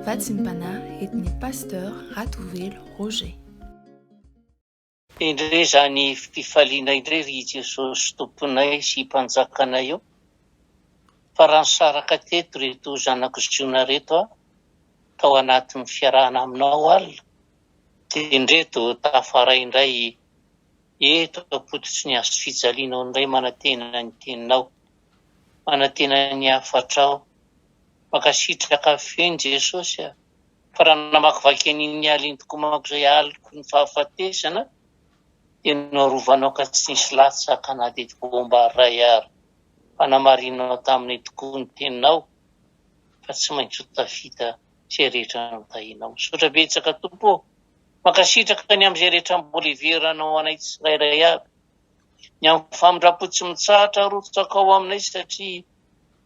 Vatsim-panahy entin'ny Pasteur Ratovelo Roger. Endrey izany fifaliana indray ry Jesosy Tomponay sy Mpanjakanay ô! Fa raha nisaraka teto ireto zanak'i Ziona ireto aho, tao anatin'ny fiarahana aminao alina, dia indreto tafaray indray eto am-pototry ny hazo fijalianao indray manantena ny teninao, manantena ny hafatrao. Mankasitraka feno Jesosy a! Fa raha namakivaky an'iny ala iny tokoa manko izay aloky ny fahafatesana dia noarovanao ka tsy nisy latsaka na dia bomba iray ary. Fa namarinao taminay tokoa ny teninao fa tsy maintsy ho tafita izay rehetra notahinao. Misaotra betsaka Tompo ô! Mankasitraka ny amin'izay rehetra mbola hiverenao anay tsirairay avy. Ny amin'ny famindram-po tsy mitsahatra arotsakao aminay satria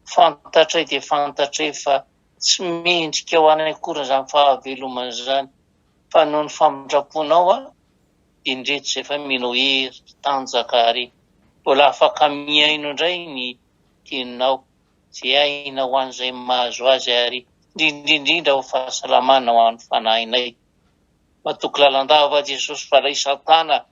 fantatray dia fantatray fa tsy mendrika ho anay akory izany fahavelomana izany fa noho ny famindram-ponao aho dia indreto izay fa omenao hery, tanjaka ary mbola afaka mihaino indray ny teninao izay aina ho an'izay mahazo azy ary indrindra indrindra ho fahasalamana ho an'ny fanahinay. Matoky lalandava Jesosy fa ilay satana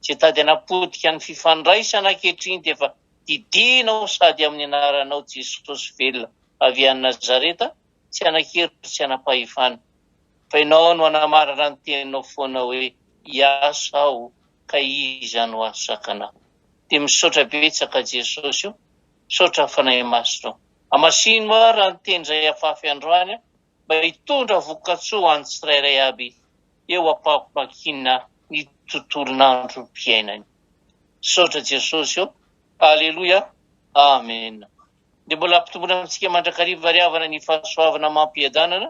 izay tady hanapotika ny fifandraisana ankehitriny dia efa didianao sady amin'ny anaranao Jesosy velona avy any Nazareta, tsy hanan-kery tsy hanam-pahefana. Fa ianao no hanamarina ny teninao foana hoe hiasa aho ka iza no hahasakana ahy. Dia misaotra betsaka Jesosy o, misaotra Fanahy Masina o. Hamasino ary ny teny izay afafy androany mba hitondra vokatsoa ho an'ny tsirairay aby eo am-pampakina ny tontolon'androm-piainany. Misaotra Jesosy o. Aleloia. Amena. Dia mbola ampitomboina amintsika mandrakariva ry havana ny fahasoavana amam-piadanana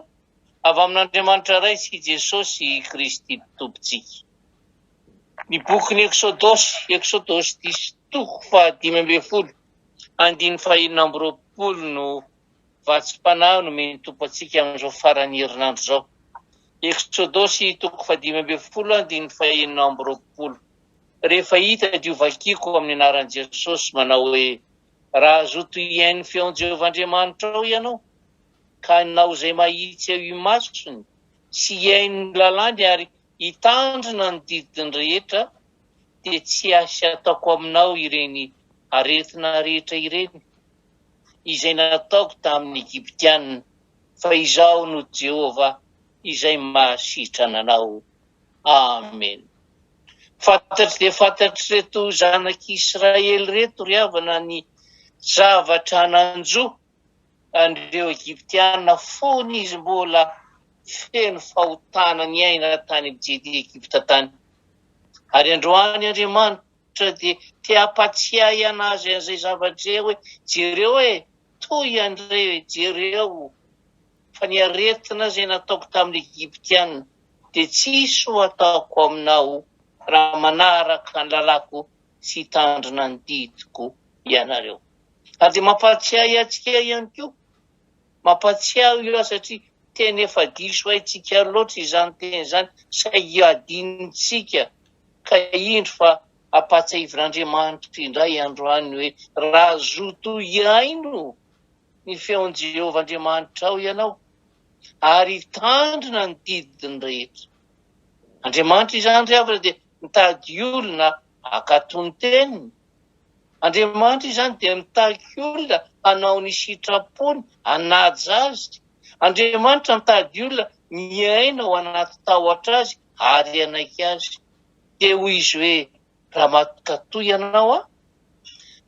avy amin'Andriamanitra Ray sy Jesosy Kristy Tompontsika. Ny bokin'ny Eksodosy, Eksodosy diso toko faha-15, andininy faha-26 no vatsim-panahy nomen'ny Tompo antsika amin'izao faran'ny herinandro izao. Eksodosy toko faha-15, andininy faha-26. Rehefa hita dia hovakiko amin'ny anaran'i Jesosy manao hoe, Raha hazoto hihaino ny feon'i Jehovah Andriamanitrao ianao, ka hanao izay mahitsy eo imasony, sy hihaino ny lalàny ary hitandrina ny didiny rehetra, dia tsy hisy hataoko aminao ireny aretina rehetra ireny, izay nataoko tamin'ny Egyptiana, fa Izaho no Jehovah izay mahasitrana anao. Amena. Fantatry dia fantatr'ireto zanak'Israely ireto ry havana ny zavatra nanjo an'ireo Egyptiana fony izy mbola feno fahotana niaina tany Egypta tany. Ary androany Andriamanitra dia te hampatsiahy anazy an'izay zavatra izay hoe jereo e, toy an'ireo e, jereo fa ny aretina izay nataoko tamin'ny Egyptiana dia tsy hisy ho ataoko aminao raha manaraka ny lalàko sy hitandrina ny didiko ianareo. Ary dia mampahatsiahy antsika ihany koa, mampahatsiahy io aho satria tena efa diso haintsika loatra izany teny izany, saingy adinontsika ka indro fa ampahatsiahivin'Andriamanitra indray androany hoe raha zoto hihaino ny feon'i Jehovah Andriamanitrao ianao ary hitandrina ny didiny rehetra. Andriamanitra izany ry havana dia mitady olona hankatò ny teniny. Andriamanitra izany dia mitaky olona hanao ny sitrapony, hanaja azy. Andriamanitra mitady olona miaina ao anaty tahotra azy ary hanaiky azy. Dia hoy izy hoe, raha mankatò ianao aho,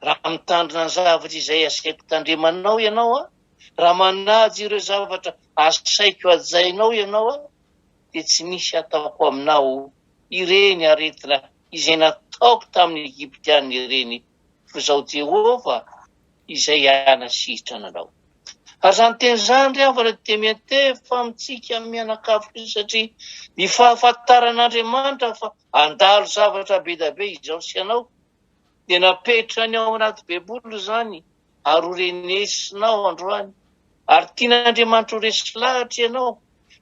raha mitandrina ny zavatra izay asaiko tandremanao ianao aho, Raha manaja ireo zavatra asaiko hajainao ianao dia tsy misy hataoko aminao ireny aretina izay nataoko tamin'ny Egyptiana ireny, fa Izaho Jehovah izay hanasitrana anao. Ary izany teny izany ry havana dia miantefa amintsika mianakavy koa satria ny fahafantaran'Andriamanitra fa handalo zavatra be dia be izaho sy ianao dia napetrany ao anaty Baiboly izany ary ho renesinao androany. Ary tian'Andriamanitra ho resy lahatra ianao.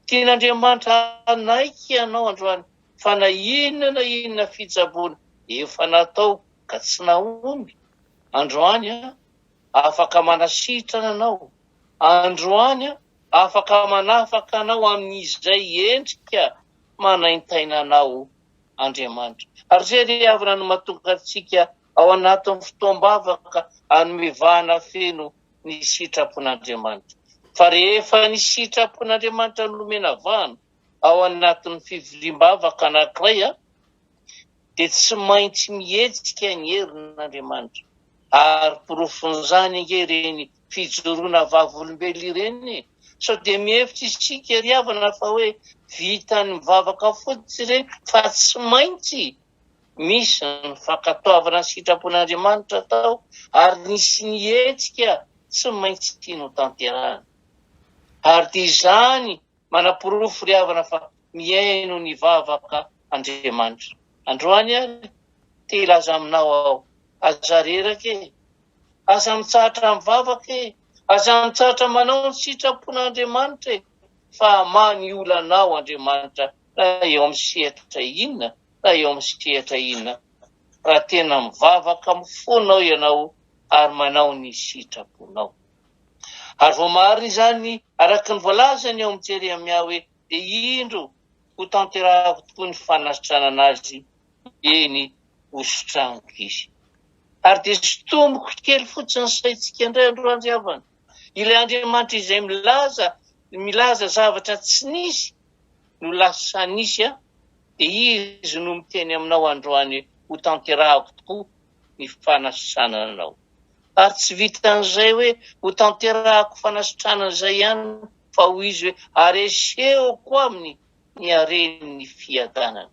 Tian'Andriamanitra hanaiky ianao androany fa na inona na inona fitsaboana efa natao ka tsy nahomby, androany afaka manasitrana anao. Androany. Afaka manafaka anao amin'izay endrika manaintaina anao Andriamanitra. Ary izay ry havana no mahatonga antsika ao anatin'ny fotoam-bavaka hanome vahana feno ny sitrapon'Andriamanitra. Fa rehefa ny sitrapon'Andriamanitra no omena vahana ao anatin'ny fivoriam-bavaka anankiray, dia tsy maintsy mihetsika ny herin'Andriamanitra. Ary porofon'izany ange ireny fijoroana vavolombelona ireny e! Sao dia mihevitra isika ry havana fa hoe vitan'ny mivavaka fotsiny ireny fa tsy maintsy misy ny fankatoavana ny sitrapon'Andriamanitra atao ary nisy ny hetsika tsy maintsy notanterahana. Ary dia izany Manaporofo ry havana fa mihaino ny vavaka Andriamanitra. Androany ary, te hilaza aminao aho, aza reraka e! Aza mitsahatra mivavaka e! Aza mitsahatra manao ny sitrapon'Andriamanitra e! Fa hamaha ny olanao Andriamanitra na eo amin'ny sehatra inona na eo amin'ny sehatra inona, raha tena mivavaka amin'ny fonao ianao ary manao ny sitraponao. Ary voamarina izany araka ny voalazany ao amin'ny Jeremia hoe, Dia indro, hotanterahako tokoa ny fanasitranana azy, eny, hositraniko izy. Ary dia sintomiko kely fotsiny ny saintsika indray androany ry havana. Ilay Andriamanitra izay milaza, milaza zavatra tsy nisy no lasa nisy, dia Izy no miteny aminao androany hoe, hotanterahako tokoa ny fanasitranana anao. Ary tsy vitan'izay hoe ho tanterahako fanasitranana izay ihany fa hoy izy hoe ary asehoko aminy ny haren'ny fiadanana.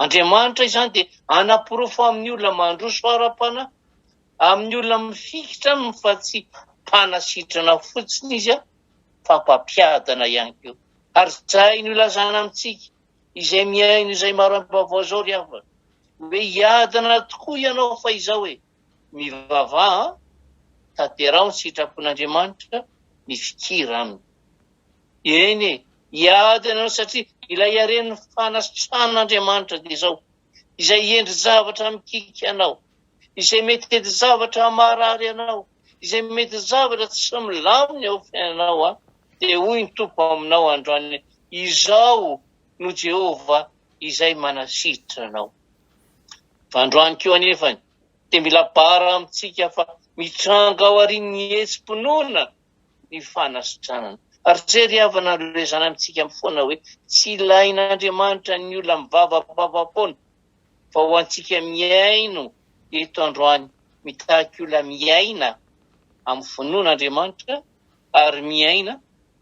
Andriamanitra izany dia hanaporofo amin'ny olona mandroso ara-panahy, amin'ny olona mifikitra aminy fa tsy mpanasitrana fotsiny izy fa mpampiadana ihany koa. Ary izay no ilazana amintsika izay mihaino izay maraim-baovao izao ry havana hoe hiadana tokoa ianao fa izao e! Mivavaha, tanteraho ny sitrapon'Andriamanitra, mifikira aminy. Eny e, hiady ianao satria ilay haren'ny fanasitran'Andriamanitra dia izao, izay endri-javatra mikiky anao, izay mety endri-javatra marary anao, izay mety zavatra tsy milamina eo fiainanao, dia hoy ny Tompo aminao androany, Izaho no Jehovah izay manasitrana anao. Fa androany koa anefany dia mila bara amintsika fa mitranga ao aorian'ny hetsi-pinoana ny fanasitranana. Ary izay ry havana no ilazana amintsika foana hoe tsy ilain'Andriamanitra ny olona mivavabava-poana fa ho antsika mihaino eto androany mitaky olona miaina amin'ny finoana Andriamanitra ary miaina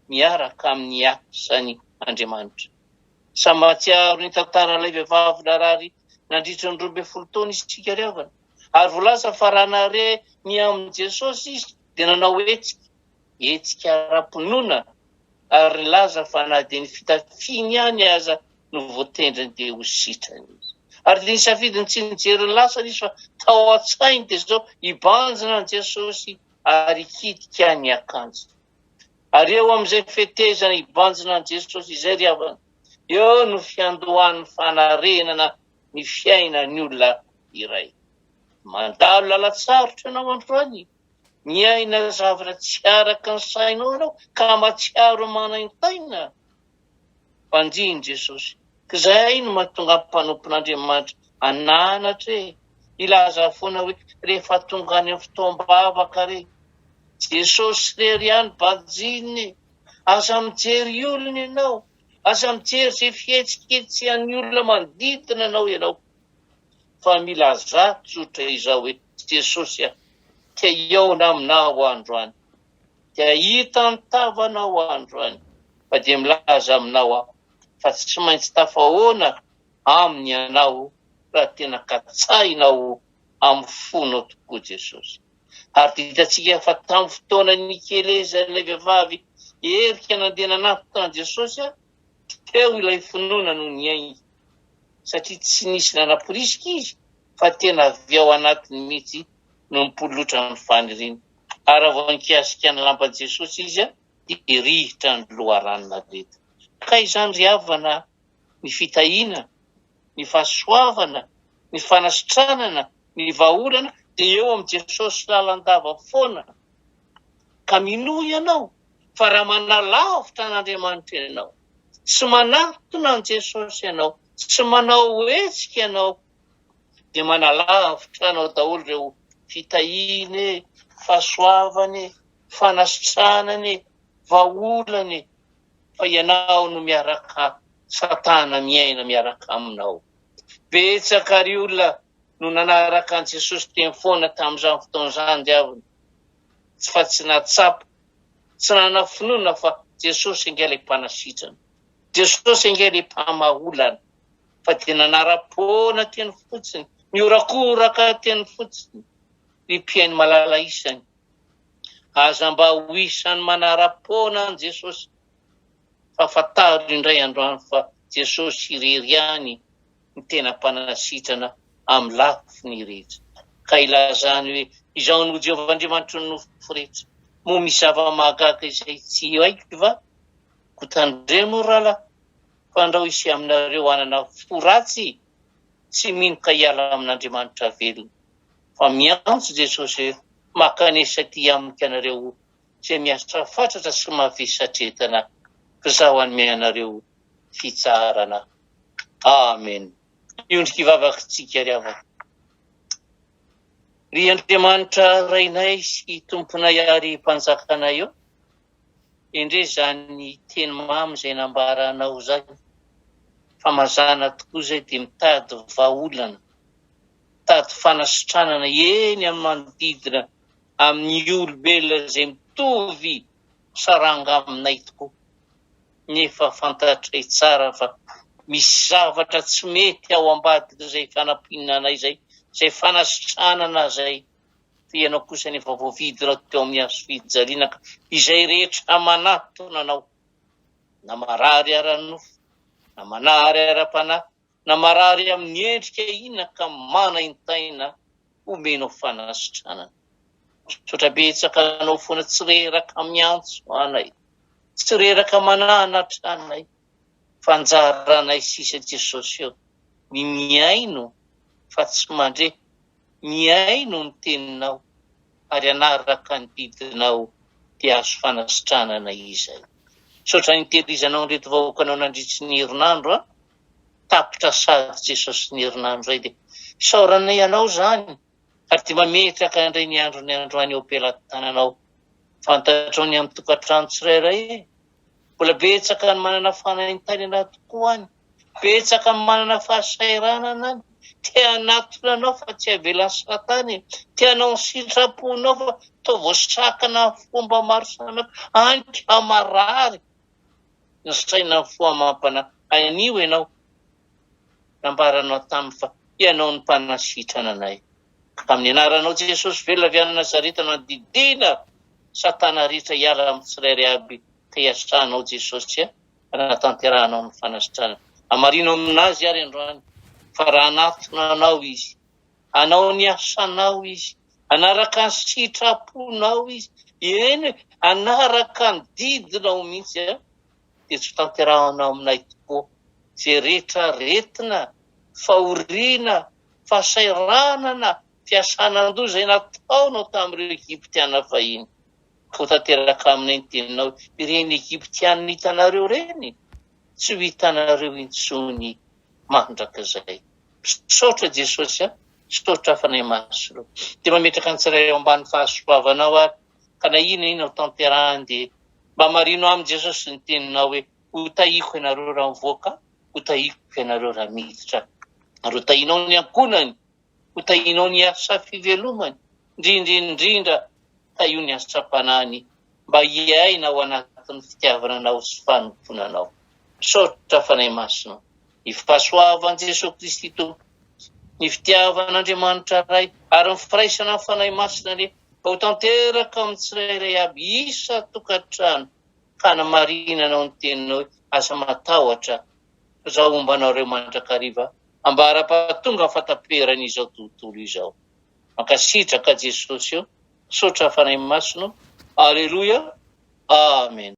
miaraka amin'ny asany Andriamanitra. Samy mahatsiaro ny tantaran'ilay vehivavy narary nandritra ny 12 taona isika ry havana. Ary voalaza fa raha nahare ny amin'i Jesosy izy dia nanao hetsika, hetsika ara-pinoana, ary nilaza fa na dia ny fitafiany ihany aza no voatendriny dia ho sitrana izy. Ary dia nisafidy ny tsy nijery ny lasany izy fa tao an-tsainy dia izao, hibanjina an'i Jesosy ary hikitika ny akanjony. Ary eo amin'izay fetezana hibanjina an'i Jesosy izay ry havana, eo no fiandohan'ny fanarenana ny fiainan'ny olona iray. Mandalo lalan-tsarotra ianao androany, miaina zavatra tsy araka ny sainao ianao ka mahatsiaro manaintaina. Banjino Jesosy. K'izay no mahatonga mpanompon'Andriamanitra hananatra e! Hilaza foana hoe rehefa tonga any amin'ny fotoam-bavaka re, Jesosy irery ihany banjinina e! Aza mijery olona ianao, aza mijery izay fihetsiketsehan'ny olona manodidina anao ianao, fa milazà tsotra izao hoe Jesosy a, te hihaona aminao aho androany. Dia hahita ny tavanao aho androany, fa dia milaza aminao aho fa tsy maintsy tafahoana aminy ianao raha tena katsahinao amin'ny fonao tokoa Jesosy. Ary dia hitantsika fa tamin'ny fotoana nikelezan'ilay vehivavy herika nandeha nanatona an'i Jesosy, teo ilay finoana no niainga, satria tsy nisy nanaporisika izy fa tena avy ao anatiny mihitsy no nipololotra ny faniriany. Ary raha vao nikasika ny lamban'i Jesosy izy, dia rihitra ny loharanon'aretina. Ka izany ry havana, ny fitahiana, ny fahasoavana, ny fanasitranana, ny vahaolana dia eo amin'i Jesosy lalandava foana. Ka minoa ianao. Fa raha manalavitra an'Andriamanitra ianao, tsy manatona an'i Jesosy ianao, tsy manao hetsika ianao, dia manalavitra anao daholo ireo fitahiana e, fahasoavana e, fanasitranana e, vahaolana e, fa ianao no miaraka Satana miaina miaraka aminao. Betsaka ry olona no nanaraka an'i Jesosy teny foana tamin'izany fotoana izany diavina, fa tsy nahatsapa, tsy nanana finoana fa Jesosy ange ilay mpanasitrana, Jesosy ange ilay mpamaha olana, fa dia nanara-poana teny fotsiny, nihorakoraka teny fotsiny, ry mpihaino malala isany. Aza mba ho isan'ny manara-poana an'i Jesosy, fa fantaro indray androany fa Jesosy irery ihany no tena mpanasitrana amin'ny lafiny rehetra. Ka ilazany hoe, Izaho no Jehovah Andriamanitry ny nofo rehetra. Moa misy zava-mahagaga izay tsy haiko va? Koa tandremo, ry rahalahy, fandrao hisy aminareo hanana fo ratsy, tsy mino ka hiala amin'Andriamanitra velona. Fa miantso Jesosy hoe, Mankanesa aty amiko ianareo izay miasa fatratra sy mavesatra entana, fa Izaho hanome anareo fitsaharana. Amen. Miondrika hivavaka isika ry havana. Ry Andriamanitra Rainay sy Tomponay ary Mpanjakanay ô, Endrey izany teny mamy izay nambaranao izany, fa mazàna tokoa izay dia mitady vahaolana, mitady fanasitranana eny amin'ny manodidina amin'ny olombelona izay mitovy saranga aminay tokoa, nefa fantatray tsara fa misy zavatra tsy mety ao ambadik'izay fanampiana anay izay, izay fanasitranana izay. Fa ianao kosa anefa voavidinao teo amin'ny hazo fijaliana ka izay rehetra manatona anao, na marary ara-nofo, na manary ara-panahy, na marary amin'ny endrika inona ka manaintaina, omenao fanasitranana. Misaotra betsaka anao foana tsy reraka miantso anay, tsy reraka mananatra anay, fa anjaranay sisa Jesosy ô, ny mihaino fa tsy mandre. mihaino ny teninao ary hanaraka ny didinao dia azo fanasitranana izay. Misaotra ny nitehirizanao an'ireto vahoakanao nandritry ny herinandro a! Tapitra sady Jesosy ny herinandro izay dia isaoranay anao izany ary dia mametraka indray ny androny androany eo am-pelatananao. Fantatrao ny amin'ny tokantrano tsirairay e! Mbola betsaka ny manana fanaintainana tokoa any. Betsaka ny manana fahasahiranana any. Te hanatona anao fa tsy avelan'i Satana e. Te hanao ny sitraponao fa toa voasakana amin'ny fomba maro samihafa. Any ka marary ny saina ny fo amam-panahy. Anio ianao, nambaranao taminy fa ianao no mpanasitrana anay. Ka amin'ny anaranao Jesosy velona avy any Nazareta no andidiana Satana rehetra hiala amin'ny tsirairay aby ka hiasanao Jesosy a. hanatanterahanao ny fanasitranana. Hamarino aminazy ary androany fa raha hanatona anao izy, hanao ny asanao izy, hanaraka ny sitraponao izy, eny e, hanaraka ny didinao mihitsy a, dia tsy ho tanterahanao aminay tokoa izay rehetra aretina, fahoriana, fahasahiranana, fiasanan-doha izay nataonao tamin'ireo Egyptiana fahiny. Ho tanteraka aminay ny teninao, ireny Egyptiana hitanareo ireny, tsy ho hitanareo intsony mandrakizay. Misaotra Jesosy a, misaotra Fanahy Masina. Dia mametraka ny tsirairay ao ambany fahasoavanao ary, ka na inona inona ho tanterahany dia mba marino aminy Jesosy ny teninao hoe, ho tahiko ianareo raha mivoaka, ho tahiko ianareo raha miditra. Ary ho tahinao ny ankohonany, Ho tahinao ny asa fivelomany, indrindra indrindra tahio ny asam-panahiny mba hiaina ao anatin'ny fitiavana Anao sy fanompoana Anao. Misaotra Fanahy Masina. Ny fahasoavan'i Jesoa Kristy Tompo, ny fitiavan'Andriamanitra Ray ary ny firaisana amin'ny Fanahy Masina anie mba ho tanteraka amin'ny tsirairay avy isan-tokantrano ka hanamarinanao ny teninao hoe aza matahotra fa Izaho homba anareo mandrakariva Ambara-pahatonga ny fahataperan'izao tontolo izao. Mankasitraka Jesosy ô, misaotra Fanahy Masina ô, Aleloia, Amen.